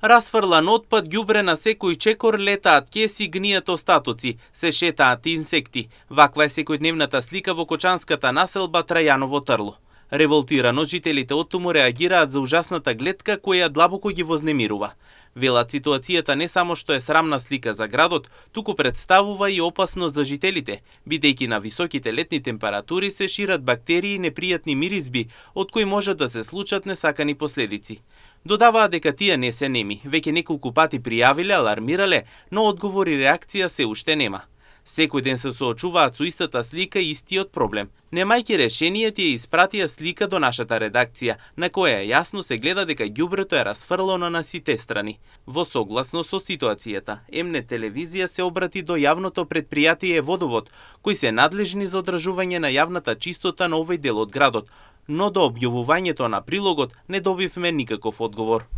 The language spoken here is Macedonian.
Расфрлан отпад, ѓубре на секој чекор, летаат кеси, гнијат остатоци, се шетаат инсекти. Ваква е секојдневната слика во кочанската населба Трајаново Трло. Револтирано, жителите оттаму реагираат за ужасната гледка која длабоко ги вознемирува. Велат, ситуацијата не само што е срамна слика за градот, туку представува и опасност за жителите, бидејќи на високите летни температури се шират бактерии и непријатни миризби, од кои може да се случат несакани последици. Додаваат дека тие не се неми, веќе неколку пати пријавиле, алармирале, но одговор и реакција се уште нема. Секој ден се соочуваат со истата слика и истиот проблем. Немајќи решение, тие испратија слика до нашата редакција, на која јасно се гледа дека ѓубрето е расфрлано на сите страни. Во согласно со ситуацијата, МН телевизија се обрати до јавното претпријатие Водовод, кои се надлежни за одржување на јавната чистота на овој дел од градот, но до објавувањето на прилогот не добивме никаков одговор.